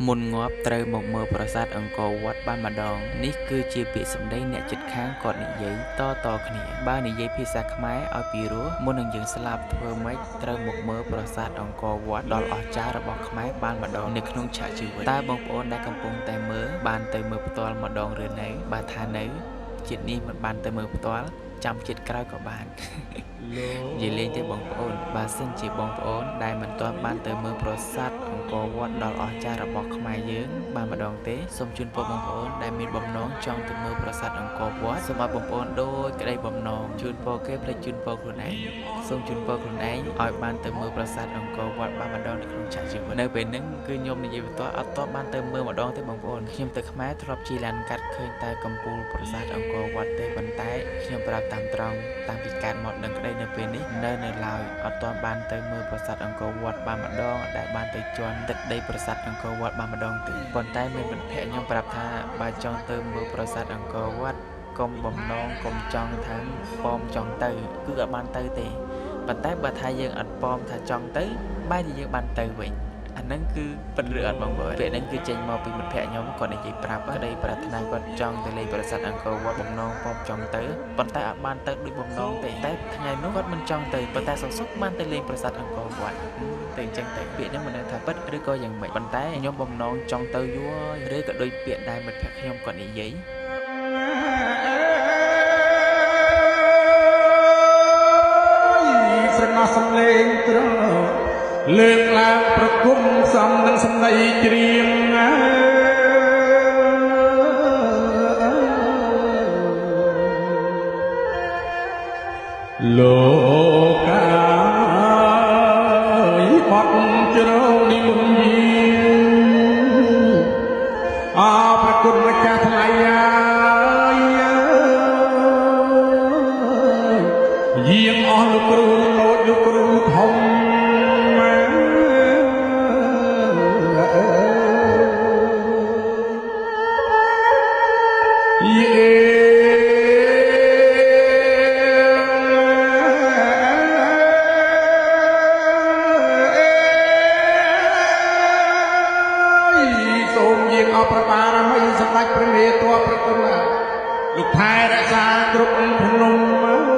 មុនងាប់ត្រូវមកមើលប្រាសាទអង្គរវត្តបានម្ដងនេះគឺជាពាក្យសម្ដីអ្នកជិតខាងគាត់និយាយតៗគ្នាបើនិយាយភាសាខ្មែរឲ្យពីរោះមុននឹងយើងស្លាប់ធ្វើម៉េចត្រូវមកមើលប្រាសាទអង្គរវត្តដ៏អស្ចារ្យរបស់ខ្មែរបានម្ដងនៅក្នុងឆាកជីវិតតើបងប្អូនដែលកំពុងតែមើលបានទៅមើលផ្ទាល់ម្ដងឬនៅបើថានៅជាតិនេះមិនបានទៅមើលផ្ទាល់ចាំជាតិក្រោយក៏បាន និយាយលេងទេបងប្អូនបើសិនជាបងប្អូនដែលមិនទាន់បានទៅមើលប្រាសាទអង្គរវត្តដ៏អស្ចារ្យរបស់ខ្មែរយើងបានម្ដងទេសូមជូនពរបងប្អូនដែលមានបំណងចង់ទៅមើលប្រាសាទអង្គរវត្តសូមឲ្យបងប្អូនដូចក្តីបំណងជូនពរគេភ្លេចជូនពរខ្លួនឯងសូមជូនពរខ្លួនឯងឲ្យបានទៅមើលប្រាសាទអង្គរវត្តបានម្ដងនៅក្នុងឆាកជីវិតនៅពេលហ្នឹងគឺខ្ញុំនិយាយបន្តអត់ទាន់បានទៅមើលម្ដងទេបងប្អូនខ្ញុំទៅខ្មែរធ្លាប់ជិះឡានកាត់ឃើញតែកំពូលប្រាសាទអង្គរវត្តទេប៉ុន្តែខ្ញុំប្រាប់តាមត្រង់តាំងពីកើតមកដឹងក្តីនៅពេលនេះនៅឡើយអត់ទាន់បានទៅមើលប្រាសាទអង្គរវត្តបានម្ដងដែលបានទៅជាន់ទឹកដីប្រាសាទអង្គរវត្តបានម្ដងទេប៉ុន្តែមានមិត្តភក្តិខ្ញុំប្រាប់ថាបើចង់ទៅមើលប្រាសាទអង្គរវត្តកុំបំណងកុំចង់ថាប៉មចង់ទៅគឺអត់បានទៅទេប៉ុន្តែបើថាយើងអត់ប៉មថាចង់ទៅបែរជាយើងបានទៅវិញអាហ្នឹងគឺពិតឬអត់បងប្អូនពាក្យហ្នឹងគឺចេញមកពីមិត្តភក្តិខ្ញុំគាត់និយាយប្រាប់ក្តីប្រាថ្នាគាត់ចង់ទៅលេងប្រាសាទអង្គរវត្តបំណងប៉មចង់ទៅប៉ុន្តែអត់បានទៅដូចបំណងទេតែថ្ងៃនោះគាត់មិនចង់ទៅប៉ុន្តែសុខសុខបានទៅលេងប្រាសាទអង្គរវត្តទៅអញ្ចឹងទៅពាក្យហ្នឹងមិនដឹងថាពិតឬក៏យ៉ាងម៉េចប៉ុន្តែខ្ញុំបំណងចង់ទៅយូរហើយឬក៏ដូចពាក្យដែលមិត្តភក្តិខ្ញុំគាត់និយាយ ស្រណោះសំលេងត្រលើកឡើងប្រគំសំនឹងសំដីច្រៀងលោកកាយបត់ជ្រងនិមន្តយាងអរប្រគុណម្ចាស់ថ្លៃអើយយាងអស់លោកគ្រូតូចលោកគ្រូធំយេសូមយាងអស់ប្របារមីសម្ដេចព្រះមេតបប្រគុណលោកថែរក្សាគ្រប់ភ្នំ